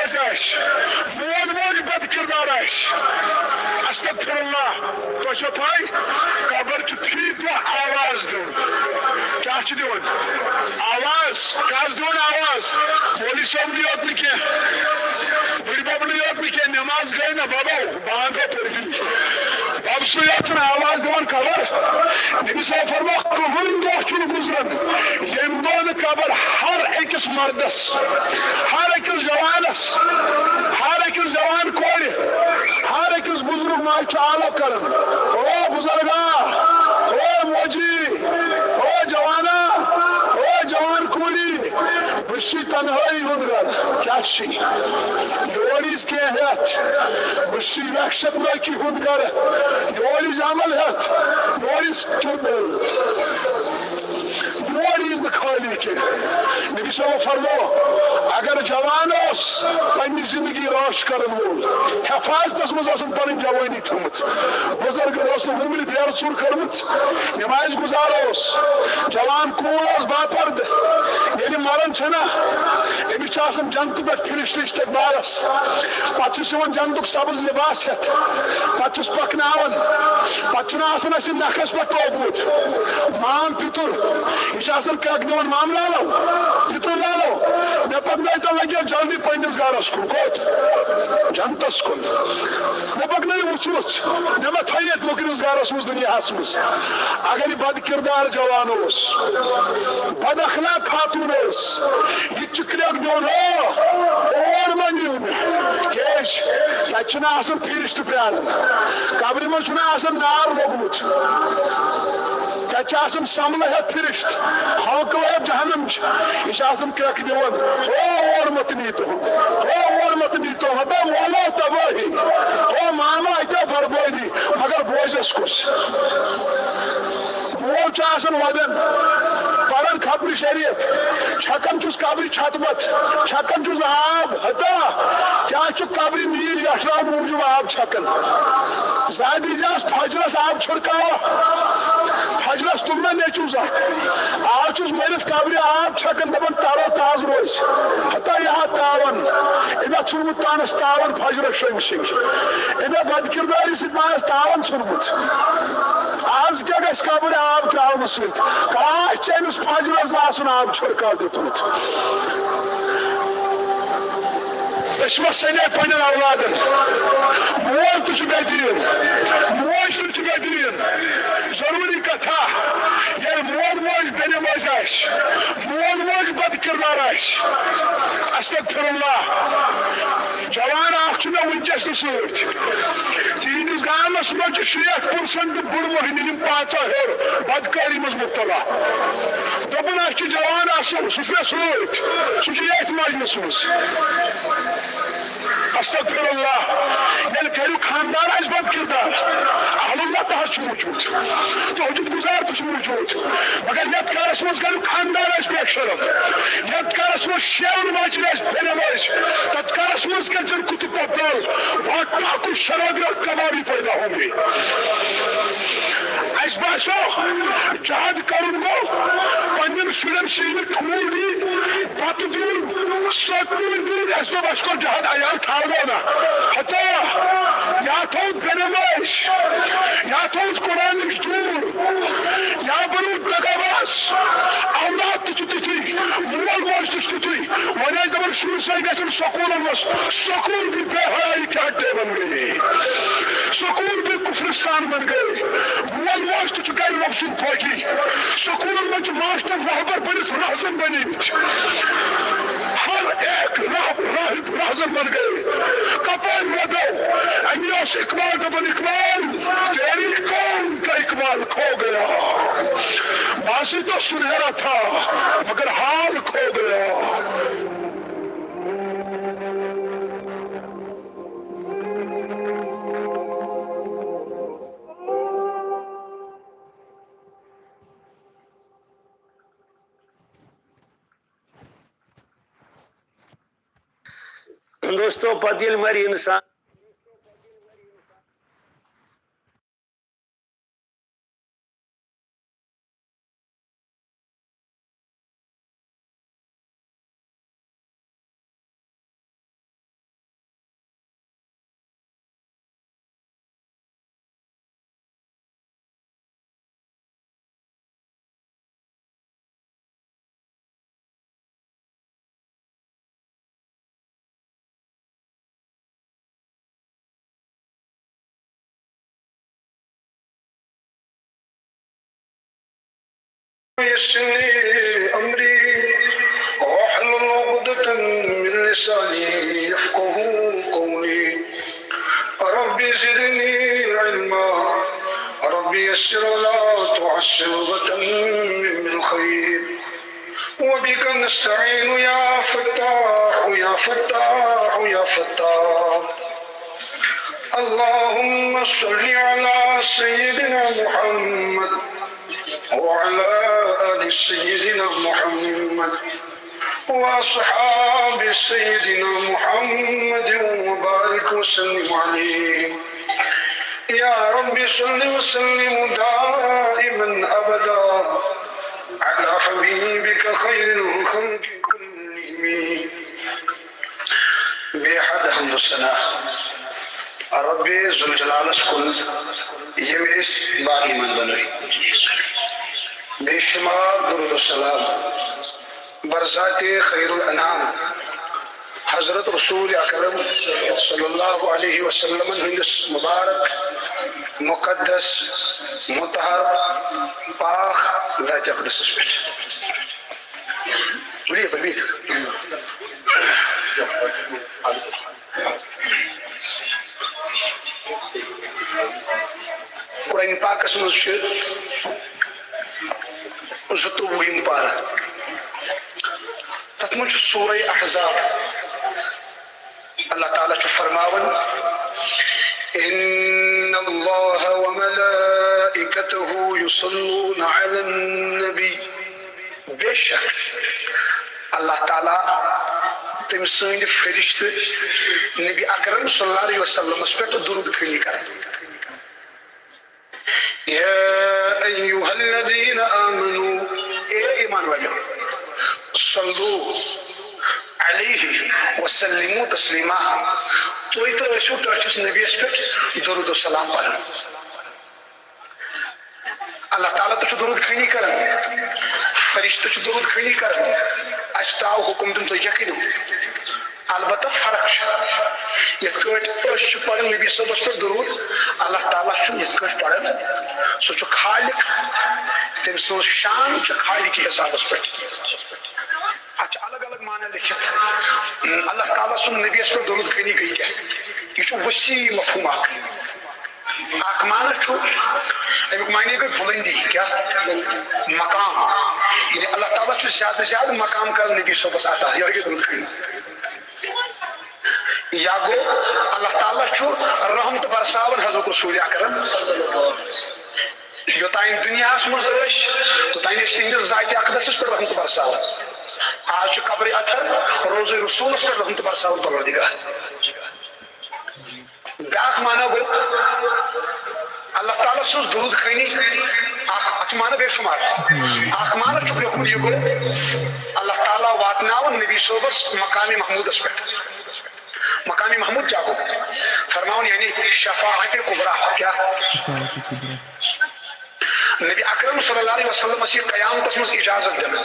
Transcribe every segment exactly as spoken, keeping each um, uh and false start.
آسہِ، مول موج بد کردار آسہِ۔ استغفر اللہ۔ تۄہہِ چھو پاے، قبر چھُ فی دۄہ آواز دِوان۔ کیٛاہ چھُ دِوان؟ آواز۔ کیٛاہ چھُ دِوان آواز؟ مولوی صٲبنٕے یوت نہٕ کینٛہہ، بٕڈِ ببنٕے یوت نہٕ کینٛہہ، نٮ۪ماز گٔے نہ ببو، بانٛگ گٔے پٔرِتھ۔ بب سُے یوت چھُنہٕ آواز دِوان قبر۔ نبی صٲب فرموو، کٕہٕنۍ دۄہ چھُنہٕ گُزران، ییٚمہِ دۄہ نہٕ قبر ہر أکِس مردس، ہر أکِس جوانس، ہر أکِس جوان کورِ، ہر أکِس بُزرگ ماجہِ چھُ آلو کران، او بُزرگا، او موجی، او جوانا، او جوان کوٗری، بہٕ چھُس تنہٲیی ہُنٛد گرٕ۔ کیٛاہ چھُ؟ یور ییٖز کینٛہہ ہٮ۪تھ۔ بہٕ چھُس وحشت نٲکی ہُنٛد گرٕ۔ یور ییٖز عمل ہٮ۪تھ۔ یور ییٖز کِردٲر۔ یور ییٖز نہٕ خٲلی کینٛہہ۔ نبی صٲبو فرموو، اگر جوان اوس پننہِ زندگی رٲچھ کرن وول، حفاظتس منٛز ٲسٕن پنٕنۍ جوٲنی تھٲومٕژ، بُزرگن ٲس نہٕ وُمرِ بیرٕ ژوٗر کٔرمٕژ، نماز گزار اوس، جوان کوٗر ٲس باپردٕ، ییٚلہِ مران چھنا، أمِس چھِ آسان جنتہٕ پٮ۪ٹھ فرشتہٕ استقبالس، پتہٕ چھُس یِوان جنتُک سبز لباس ہٮ۪تھ، پتہٕ چھُس پکناوان، پتہٕ چھُنہٕ آسان اَسہِ نکھس پٮ۪ٹھ توبوٗت، مام پیوٚتُر، یہِ چھُ آسان کرٛٮ۪کھ دِوان، مام لالو، پیوٚتُر لالو، مےٚ پکنٲیتو وۄنۍ جلدی پننِس گرس کُن، کوٚت؟ جنتس کُن۔ مےٚ پکنٲیِو وٕژھ وٕژھ، مےٚ ما تھٲیِو ییٚتہِ مُکرِس گرس منٛز دُنیاہس منٛز؟ اگر یہِ بد کردار جوان اوس، بد اخلاق خاتون اوس، یہِ تہِ چھُ کرٛٮ۪کھ دیُن، او، اور ما نیوٗ مےٚ؟ کیٛازِ؟ تَتہِ چھُنہٕ آسان فرشتہٕ پیاران، قبرِ منٛز چھُنہٕ آسان نار لوٚگمُت، تَتہِ چھِ آسان سملہٕ ہٮ۪تھ فرشتہٕ، حلقہٕ ہٮ۪تھ جہنم چھِ، یہِ چھِ آسان کرٛٮ۪کھ دِوان، او، اور مت نیٖتو، او، اور مت نیٖتو، ہتا مولو تبٲہی، او ماما، اتہِ بربٲدی۔ مگر بوزس کُس؟ مول چھُ آسان وَدان، پَران ختمِ شریعت، چھَکان چھُس قبرِ چھتہٕ بَتھ، چھَکان چھُس آب، ہتا کیٛاہ چھُ قبرِ میٖر یَٹھراو موٗجوٗب آب چھَکان؟ زیادٕ زیادٕ فجرس آب چھِڑکاوان، فجرس تُل نہ نیٚچوٗ زانٛہہ، آز چھُس مٔرِتھ قبرِ آب چھَکان، دَپان تَرو تازٕ روزِ، ہتا یہِ ہا تاوان، أمۍ ہا ژھُنمُت پانَس تاوان فجرس شۄنٛگۍ شۄنٛگۍ، أمۍ ہا بدکرداری سۭتۍ پانَس تاوان ژھُنمُت۔ آز کیٛاہ گژھِ قبرِ آب ترٛاونہٕ سۭتۍ؟ کاش ژےٚ أمِس فجرس آسُن آب چھِڑکاو دیُتمُت۔ أسۍ ما سَنے پنٛنٮ۪ن اولادن؟ مول تہِ چھُ بے دیٖن، موج تہِ چھِ بے دیٖن۔ ضروٗری کتھا، ییٚلہِ مول موج بے نماز آسہِ، مول موج بد کردار آسہِ، استغفر اللہ، جوان اکھ چھُ مےٚ وٕنکیٚس تہِ سۭتۍ۔ تِہنٛدِس گامس منٛز چھِ شیٹھ پٔرسنٹ بُڑٕ مۄہنِو یِم پانٛژو ہیوٚر بدکٲری منٛز مُبتلا۔ دوٚپُن، اَسہِ چھُ جوان اصل، سُہ چھُ مےٚ سۭتۍ، سُہ چھُ ییٚتھۍ مجلس منٛز۔ استغفر اللہ۔ ییٚلہِ گریُک خاندار آسہِ بد کردار، اہل اللہ تہِ حظ چھُ موجود، تہجد گزار تہِ چھُ موجود، مگر یتھ گرس منٛز گریُک خاندار آسہِ بے شرم، یتھ گرس منٛز شیون ماجد آسہِ بے نماز، تتھ گرس منٛز کٔرۍ زن کُتُب تبدل، وہاں ڈاکو شرابی اور کبابی پیدا ہوں گے۔ اَسہِ باسیو، جہاد کرُن گوٚو پننٮ۪ن شُرٮ۪ن سیٚمہِ ٹھوٗل دیُن، بتہٕ دیُن، سۄتھ دیُن۔ اَسہِ دوٚپ، اَسہِ کوٚر جہاد، عیال تھاوو نہ۔ ہتو، یا تھوٚو بے نمٲز، یا تھوٚوُس قرآن نِش دوٗر، یا بنووُس دغاباز۔ اولاد تہِ چھُ تیُتھُے، مول موج تہِ چھُ تیُتھُے۔ وۄنۍ ٲسۍ دَپان، شُرۍ سٲنۍ گژھن سکوٗلن منٛز۔ سکوٗل بھی بے حیائی کے اڈے بن گئے، سکوٗل بھی کفرستان بن گئے۔ مول موج تہِ چھُ گرِ رۄب سُنٛد فوجی۔ سکوٗلن منٛز چھُ ماسٹر رہبر بٔنِتھ رہزن بٔنِمٕتۍ۔ ہر ایک راہ راہب رہزن بن گئے۔ کپٲرۍ وَدو؟ اَمی اوس اقبال دَپان، اقبال، تیری قوم کا اقبال کھو گیا۔ ماضی تو سنہرا تھا، مگر حال کھو گیا۔ دوستو، پتہٕ ییٚلہِ مَرِ اِنسان، ويسر لي أمري واحلل عقدة من لساني يفقه قولي. رب زدني علما، رب يسر ولا تعسر وتمم بالخير. وبك نستعين يا فتاح، يا فتاح، يا فتاح. اللهم صل على سيدنا محمد وعلى آل سيدنا محمد وأصحاب سيدنا محمد وبارك وسلم عليه. يا رب صل وسلم دائما أبدا على حبيبك خير الخلق كلهم. بے حد حمد و ثنا رب ذوالجلالس کُن، ییٚمۍ أسۍ با ایمان بنٲے۔ بے شمار درود و سلام بر ذات خیر الانام حضرت رسول اکرم صلی اللہ علیہ وسلم ہندس مبارک، مقدس، مطہر، پاک ذات اقدسس پٮ۪ٹھ۔ ؤلِو یَپٲرۍ بِہِتھ۔ قرآن پاکس منٛز چھُ زٕتووُہِم پارٕ۔ تَتھ منٛز چھُ سورہ احزاب۔ اللہ تعالیٰ چھُ فرماوان، "ان اللہ وملائکتہ یصلون علی النبی"، بے شک اللہ تعالیٰ، تٔمۍ سٕنٛدۍ فرشتہٕ نبی اکرم صلی اللہ علیہ وسلمس پٮ۪ٹھ درود خٲنی کران۔ یا ایھا الذین آمنو، اے ایمان والیو، صلو علیہ وسلمو تسلیما، تُہۍ تہِ ٲسِو ٹٲٹھِس نبیَس پٮ۪ٹھ درود و سلام پران۔ اللہ تعالیٰ تہِ چھُ درود خٲنی کران، فرشتہٕ چھِ درود خٲنی کران۔ اَسہِ تہِ آو حُکُم دیُن، تُہۍ کیٛاہ کٔرِو؟ البتہ فرق چھِ، یِتھ کٲٹھۍ أسۍ چھِ پران نبی صٲبس پٮ۪ٹھ درود، اللہ تعالیٰ چھُنہٕ یِتھ کٲٹھۍ پران۔ سُہ چھُ خالق، تٔمۍ سٕنٛز شان چھِ خالقی حسابس پٮ۪ٹھ۔ اتھ چھِ الگ الگ معنی لیکھِتھ۔ اللہ تعالیٰ سُنٛد نبیَس پٮ۪ٹھ درود خٲنی گٔے کیٛاہ؟ یہِ چھُ وسیع مفہوم اکھ۔ اکھ معنی چھُ، اَمیُک معنی گٔے بُلندی، کیٛاہ؟ مقام۔ یعنی اللہ تعالیٰ چھُ زیادٕ زیادٕ مقام کران نبی صٲبس عطا، یہِ گٔے درود خٲنی۔ یا گوٚو، اللہ تعالیٰ چھُ رحمت برساوان حضرت رسول اکرم۔ یوٚتام دُنیاہَس منٛز ٲسۍ، توٚتام ٲسۍ تِہنٛدِس ذاتِ اقدسس پٮ۪ٹھ رحمت برساوان۔ آز چھُ قبرِ اطہر روضہ رسولس پٮ۪ٹھ رحمت برساوان پروردگار۔ بیٛاکھ معنی گوٚو، اللہ تعالیٰ سٕنٛز درود خٲنی۔ اکھ، اتھ چھُ معنی بے شمار۔ اکھ معنی چھُ لیوٚکھمُت، یہِ گوٚو، اللہ تعالیٰ واتناوان نبی صٲبس مقامِ محمودس پٮ۪ٹھ۔ مقامِ محمود کیٛاہ گوٚو؟ فرماوان یعنی شفاعتِ کبریٰ۔ کیٛاہ؟ شفاعتِ کبریٰ۔ نبی اکرم صلی اللہ علیہ وسلمس یی قیامتس منٛز اجازت دِنہٕ،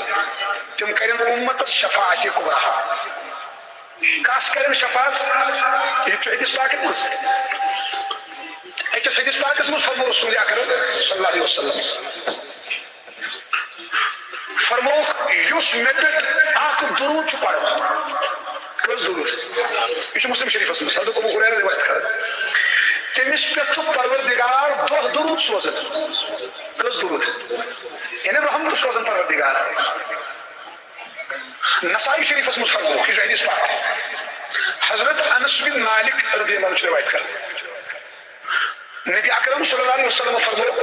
تِم کرن امتس شفاعتِ کبریٰ۔ کس کرن شفاعت؟ یہِ چھُ أکِس پاکن منٛز۔ أکِس حدیث پاکس منٛز فرموو رسول اکرم صلی اللہ علیہ وسلم، فرمووُکھ، یُس مےٚ پٮ۪ٹھ اکھ درود چھُ پران۔ کٔژ درود؟ یہِ چھُ مسلم شریفس منٛز، حضرت ابو ہریرہ روایت کران۔ تٔمِس پٮ۪ٹھ چھُ پروردگار دَہ درود سوزان۔ کٔژ درود؟ یعنی رحمت سوزان پروردگار۔ نسائی شریفس منٛز فرمووُکھ، یہِ چھُ حدیث پاک۔ حضرت انس بن مالک رضی اللہ عنہ چھُ روایت کران۔ نبی اکرم صلی اللہ علیہ وسلم فرموو،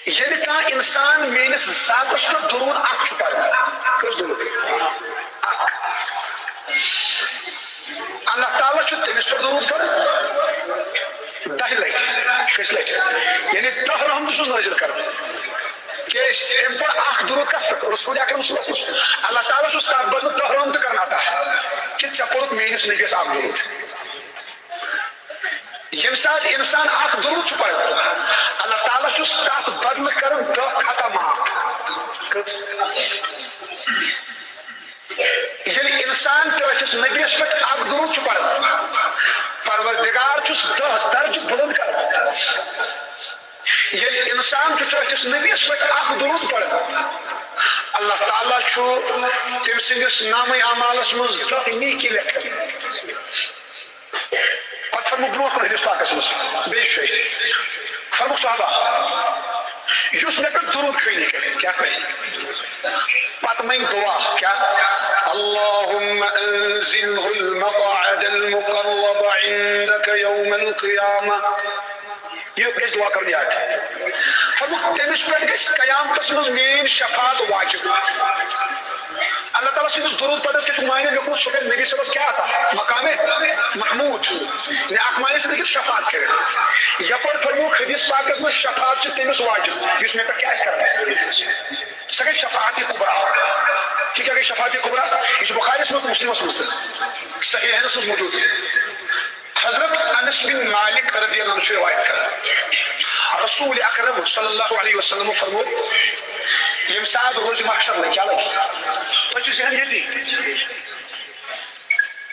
ییٚلہِ کانٛہہ انسان میٲنِس ذاتس پٮ۪ٹھ درود اکھ چھُ پران، کٔژ درود؟ اکھ۔ اللہ تعالیٰ چھُ تٔمِس پٮ۪ٹھ درود پران دَہہِ لٹہِ۔ کٔژِ لٹہِ؟ یعنی دَہ رحمتہٕ چھُس نٲزِل کران۔ کیازِ؟ أمۍ پوٚر اکھ درود کس پٮ۪ٹھ؟ رسول اکرم صلی اللہ علیہ وسلم۔ اللہ تعالیٰ چھُس تتھ بدلہٕ دَہ رحمتہٕ کران عطا، کہِ ژےٚ پوٚرُتھ میٲنِس نبیَس اکھ درود۔ ییٚمہِ ساتہٕ انسان اکھ درود چھُ پران، اللہ تعالیٰ چھُس تتھ بدلہٕ کران دَہ خطا معاف۔ کٔژ؟ ییٚلہِ انسان تہِ رٔٹھِس نبیَس پٮ۪ٹھ اکھ درود چھُ پران، پروردگار چھُس دَہ درجہٕ بُلند کران۔ ییٚلہِ اِنسان چھُ تٔمِس نبیَس پٮ۪ٹھ اکھ درود پران، اللہ تعالیٰ چھُ تٔمۍ سٕنٛدِس نامہ اعمالس منٛز دَہ نیکی لیکھان۔ پتہٕ فرموو برونٛہہ کُن حدیث پاکس منٛز بیٚیہِ چھُ، فرموو صحابہ، یُس مےٚ پٮ۪ٹھ درود خٲنی کرِ، کیٛاہ کرِ؟ پتہٕ منٛگہِ دعا، کیٛاہ؟ اللهم انزله المقعد المقرب عندك يوم القيامة۔ یہِ گژھِ دعا کرُن یاد۔ فرموو، تٔمِس پٮ۪ٹھ گژھِ قیامتس منٛز میٲنۍ شفاعت واجب۔ اللہ تعالیٰ سٕنٛدِس درود پرنس کیٛاہ چھُ معنی لیوٚکھمُت؟ سُہ کرِ نبی صٲبس کیٛاہ عطا؟ مقام محمود۔ یعنی اکھ معنی چھُ لیٚکھِتھ شفاعت کرِ۔ یپٲرۍ فرموو حدیث پاکس منٛز، شفاعت چھِ تٔمِس واجب یُس مےٚ پٮ۪ٹھ کیٛاہ آسہِ کران۔ سۄ گٔے شفاعت کبریٰ۔ یہِ کیٛاہ گٔے شفاعت کبریٰ؟ یہِ چھُ بخاریس منٛز تہٕ مسلمس منٛز تہِ، صحیحینس منٛز موجود۔ حضرت انس بن مالک رضی اللہ عنہ چھُ روایت کران، رسول اکرم صلی اللہ علیہ وسلم فرموو، ییٚمہِ ساتہٕ روزِ محشر لگہِ، کیٛاہ لگہِ؟ تۄہہِ چھُ ذہن ییٚتی،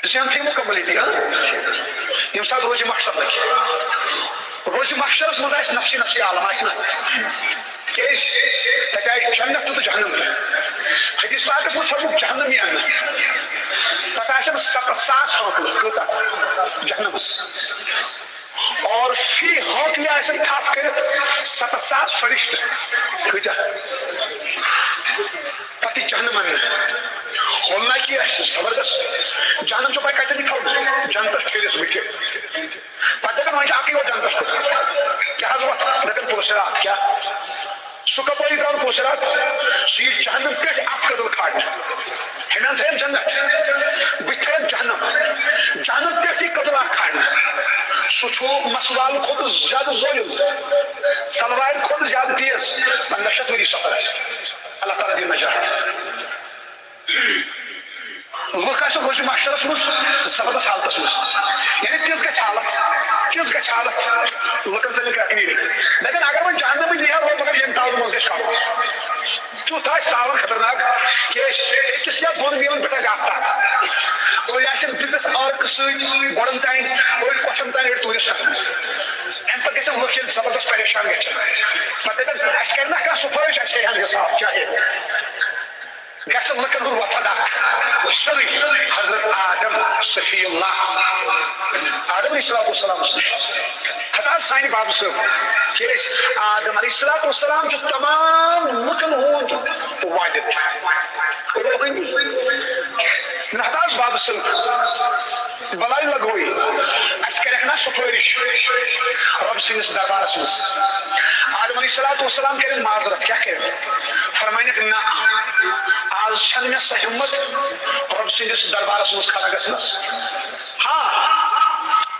ذہن تھٲیِو مُکمل ییٚتی، ہاں؟ ییٚمہِ ساتہٕ روزِ محشر لگہِ، روزِ محشرس منٛز آسہِ نفسی نفسی عالم، آسہِ نہ؟ کیٛازِ؟ تَتہِ آیہِ جنت تہٕ جہنم تہِ۔ حدیث پاکس منٛز فرمووُکھ جہنمی اننہٕ۔ تَتھ آسن ستتھ ساس ہٲنکلہٕ۔ کۭژاہ؟ جہنمس۔ اور فی ہٲنکلہِ آسن تھپھ کٔرِتھ ستتھ ساس فرشتہٕ۔ کۭتیاہ؟ پتہٕ یی جہنم اننہٕ۔ ہولناکی آسہِ زبردست۔ جہنم چھو پاے کتٮ۪ن یی تھاونہٕ؟ جنتس ٹھٔہرِس بٕتھِ۔ پتہٕ دپن، وۄنۍ چھُ اکٕے یوت جنتس کُن۔ کیٛاہ حظ وتھ؟ دپن، پُل صراط۔ کیٛاہ؟ سُہ کپٲری ترٛاوُن پُل صراط؟ سُہ یی جہنم پٮ۪ٹھ اکھ کدل کھالنہٕ۔ ہُمٮ۪ن تھٲیِن جنت، بٕتھِ تھٲیِن جہنم۔ جہنم پٮ۪ٹھ یی کدل اکھ کھالنہٕ۔ سُہ چھُ مسوال کھۄتہٕ زیادٕ ظٲلِم، تلوارِ کھۄتہٕ زیادٕ تیز۔ پنٛداہ شیٚتھ ؤری سفر۔ اللہ تعالیٰ دِیِن نجات۔ لُکھ آسن روزِ محشرس منٛز زبردست حالتس منٛز، یعنی تِژھ گژھِ حالت، تِژھ گژھِ حالت، لُکن ژلہِ کرٛٮ۪کھ نیٖرِتھ۔ دپن، اگر وۄنۍ جہنمٕے نیرو، مگر ییٚمہِ تاونہٕ منٛز گژھِ کڑُن۔ تیُتھ آسہِ تاوان خطرناک، کیٛازِ أکِس یا دۄن میٖلن پٮ۪ٹھ آسہِ آفتاب۔ أڑۍ آسن دٔپِتھ عٲرقہٕ سۭتۍ گۄڈن تام، أڑۍ کۄٹھٮ۪ن تام، أڑۍ توٗرِس تام۔ امہِ پتہٕ گژھن لُکھ ییٚلہِ زبردست پریشان گژھن، پتہٕ دپن، اسہِ کرِ نا کانٛہہ سفٲرِش، اسہِ ہیٚیہِ ہن حساب، کیٛاہ ہیٚیہِ؟ گژھِ لُکن ہُنٛد وفد اکھ، سیوٚدُے حضرت آدم صفی اللہ، آدم علیہ الصلوۃ والسلامس نِش۔ ہتا سانہِ بابہٕ صٲب، کیٛازِ آدم علیہ الصلوۃ والسلام چھُ تمام لُکن ہُنٛد والد۔ نہ ہتا بابہٕ صٲب، بلاے لگوی، اسہِ کرکھ نا سفٲرِش رۄب سٕنٛدِس دربارس منٛز؟ آدم علیہ الصلوۃ والسلام کرن معذرت، کیٛاہ کرن؟ فرمٲینکھ، نہ، آز چھنہٕ مےٚ سۄ ہمت رۄب سٕنٛدِس دربارس منٛز کھڑا گژھنس۔ ہاں،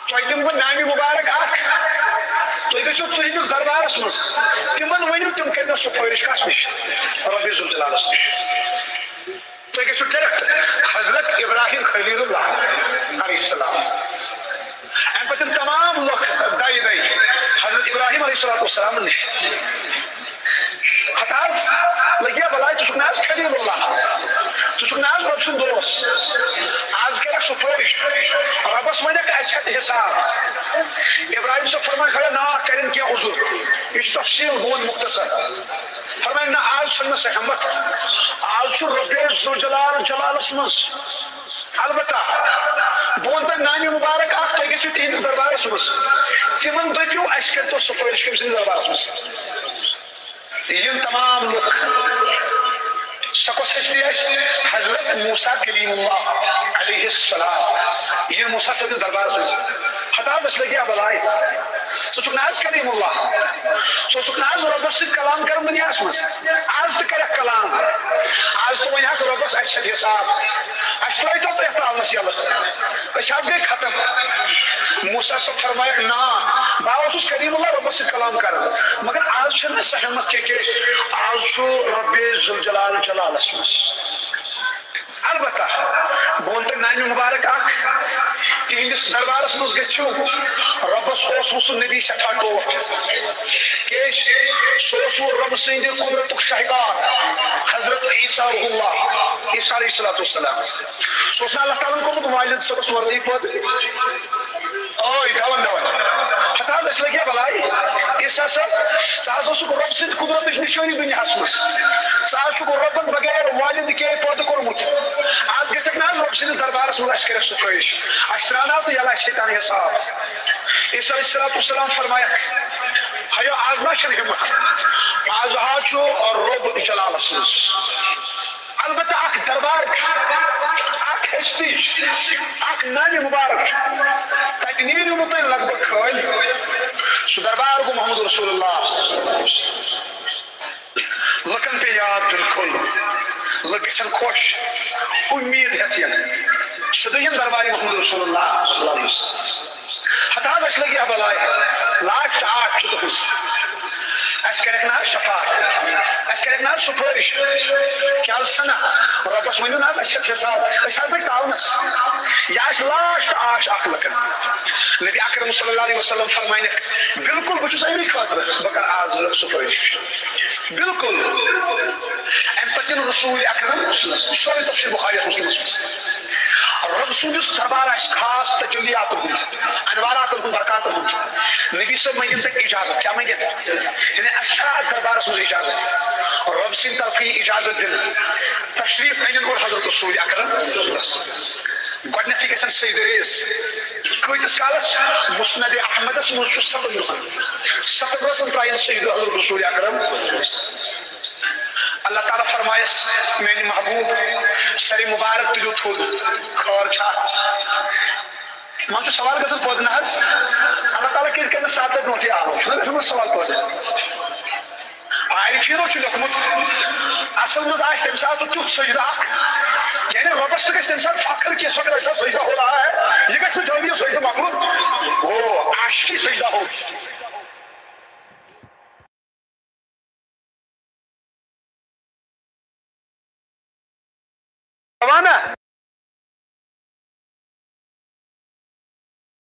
تۄہہِ دِمہٕ بہٕ نامہِ مُبارک اکھ، تُہۍ گٔژھِو تُہنٛدِس دربارس منٛز، تِمن ؤنِو، تِم کرنو سفٲرِش کتھ نِش؟ رۄبِ ذوالجلالس نِش۔ تُہۍ گٔژھِو ڈائریکٹ حضرت ابراہیم خلیل اللہ علیہ السلام۔ امہِ پتہٕ یِم تمام لُکھ دَیہِ دَیہِ حضرت ابراہیم علیہ الصلوۃ والسلام نِش۔ ہتہٕ حظ لگیا بلاے، ژٕ چھُکھ نہ حظ خلیل اللہ، ژٕ چھُکھ نہ حظ رۄب سُنٛد دوس؟ آز کرکھ سفٲرِش، رۄبس ونکھ اسہِ ہٮ۪تھ حساب۔ ابراہیم صٲب فرمایہِ، خبر نا کرن کینٛہہ عذر، یہِ چھُ تفصیل، بہٕ وَنہٕ مختصر۔ فرمایہِ، نہ، آز چھُنہٕ مےٚ سۄ ہٮ۪متھ۔ آز چھُ رۄبِ ذوالجلال جلالس منٛز۔ البتہ بہٕ وَنہٕ تۄہہِ نامہِ مُبارک اکھ، تُہۍ گٔژھِو تِہنٛدِس دربارس منٛز۔ تِمن دٔپِو، اَسہِ کٔرۍتو سفٲرِش کٔمۍ سٕنٛدِس دربارس منٛز۔ یِم تمام لُکھ، سۄ کۄس ہستی آسہِ؟ حضرت موسیٰ کلیم اللہ علیہ السلام۔ یِم موسیٰ صٲبِس دربارس منٛز۔ ہتا بس لگیا بلاے۔ ژٕ چھُکھ نہ حظ کلیم اللہ؟ ژٕ اوسُکھ نہ حظ رۄبس سۭتۍ کلام کران دُنیاہس منٛز؟ آز تہِ کرکھ کلام۔ آز تہِ ونہِ ہکھ رۄبس، اسہِ ہٮ۪تھ حساب۔ اسہِ ترٲیتو پرٛٮ۪تھ تاونس یلہٕ۔ أسۍ حظ گٔے ختم۔ موسیٰ صٲب فرمایکھ، نا، بہٕ اوسُس کلیم اللہ رۄبس سۭتۍ کلام کران، مگر آز چھنہٕ مےٚ سۄ ہٮ۪متھ کینٛہہ، کیٛازِ آز چھُ رۄبِ ذوالجلال جلالس منٛز۔ البتہ بہٕ وَنہٕ تۄہہِ نامہِ مُبارک اکھ، تِہنٛدِس دربارس منٛز گٔژھِو۔ رۄبس اوس وُسُن نبی سٮ۪ٹھاہ ٹوٹھ، کیٛازِ سُہ اوس وُ رۄبہٕ سٕنٛدِ قدرتُک شاہکار، حضرت عیسیٰ روح اللہ، عیسیٰ علیہ الصلوۃ والسلام۔ سُہ اوس نہٕ اللہ تعالیٰ ہن کوٚرمُت والد صٲبس ورٲیی پٲدٕ۔ اوے، دون دون۔ ہتہٕ حظ، اَسہِ لگہِ ہا بلاے۔ عیسیٰ صٲب، ژٕ حظ اوسُکھ رۄب سٕنٛدِ قدرتٕچ نِشٲنی دُنیاہَس منٛز۔ ژٕ حظ چھُکھ رۄبَن بغیر والد کے پٲدٕ کوٚرمُت۔ آز گژھکھ نہ حظ رۄب سٕنٛدِس دربارَس منٛز، اَسہِ کَرٮ۪کھ سُہ خٲہِش۔ اَسہِ ترٛاو نہ حظ ژٕ یَلہٕ، اَسہِ ہیٚیہِ تَنہٕ حساب۔ عیسیٰ علیہ الصلوۃ والسلام فرمایَکھ، ہیو، آز ما چھَنہٕ ہِمت؟ آز حظ چھُ رۄب جلالَس منٛز۔ البتہ اکھ دربار چھُ، اکھ ہستی چھِ، اکھ نامِ مبارک چھُ۔ تتہِ نیرِو نہٕ تُہۍ لگ بگ خٲلۍ۔ سُہ دربار گوٚو محمد رسول اللہ۔ لُکن پیٚیہِ یاد بالکل، لُکھ گژھن خۄش، اُمید ہٮ۪تھ یِن۔ سُہ دوٚیِم دربار محمد رسول اللہ صلی اللہ علیہ وسلم۔ ہتہٕ حظ، اَسہِ لگہِ ہا بلاے۔ لاسٹ آٹھ چھُ تُہنٛز۔ اَسہِ کَرٮ۪کھ نہ حظ شفاعت؟ اَسہِ کَرٮ۪کھ نہ حظ سُفٲرِش؟ کیٛاہ حظ سَنا؟ رۄبَس ؤنِو نہ حظ، اَسہِ چھِ حساب۔ أسۍ حظ لٔگۍ تاونَس۔ یہِ آسہِ لاسٹ آش اَکھ لَکَن۔ نبی اکرم صلی اللہ علیہ وسلم فرماینَکھ، بالکل، بہٕ چھُس اَمی خٲطرٕ، بہٕ کَرٕ آز سُفٲرِش۔ بالکل۔ اَمہِ پَتہٕ یِن رسول اکرم، سورُے تفسیر بخاری یَس مسلمس منٛز۔ رۄب سُنٛد یُس دربار آسہِ خاص تجلیاتن ہُنٛد، انواراتن ہُنٛد، برکاتن ہُنٛد، نبی صٲب منٛگن تتہِ اجازت۔ کیٛاہ منٛگن؟ یعنی اَسہِ چھا اتھ دربارس منٛز اجازت؟ رۄب سٕنٛدِ طرفہٕ یی اجازت دِنہٕ۔ تشریف أنِن اور حضرت رسول اکرم۔ گۄڈٕنیتھٕے گژھن سجدٕ ریز۔ کۭتِس کالس؟ مسند احمدس منٛز چھُ ستن دۄہن، ستن رٲژن ترٛاوَن سجدٕ حضرت رسول اکرم۔ اللہ تعالیٰ فرمایس، میانہِ محبوب، سر مبارک تُلِو تھوٚد، خٲر چھا؟ مان ژٕ سوال گژھن پٲدٕ نہ حظ، اللہ تعالیٰ کیازِ کرِ نہٕ سادٕ برونٛٹھٕے آلو؟ چھُنہ گژھان سوال پٲدٕ؟ عارفیٖنو چھُ لیوٚکھمُت، اصل منٛز آسہِ تمہِ ساتہٕ سُہ تیُتھ سجدٕ اکھ، یعنی رۄبس تہِ گژھِ تمہِ ساتہٕ فخر کہِ سُہ اگر ایسا سجدہ ہو رہا ہے، یہِ گژھِ نہٕ جلدی سجدٕ مۄکلُن۔ او، عاشقی سجدہ ہو۔ روانہ۔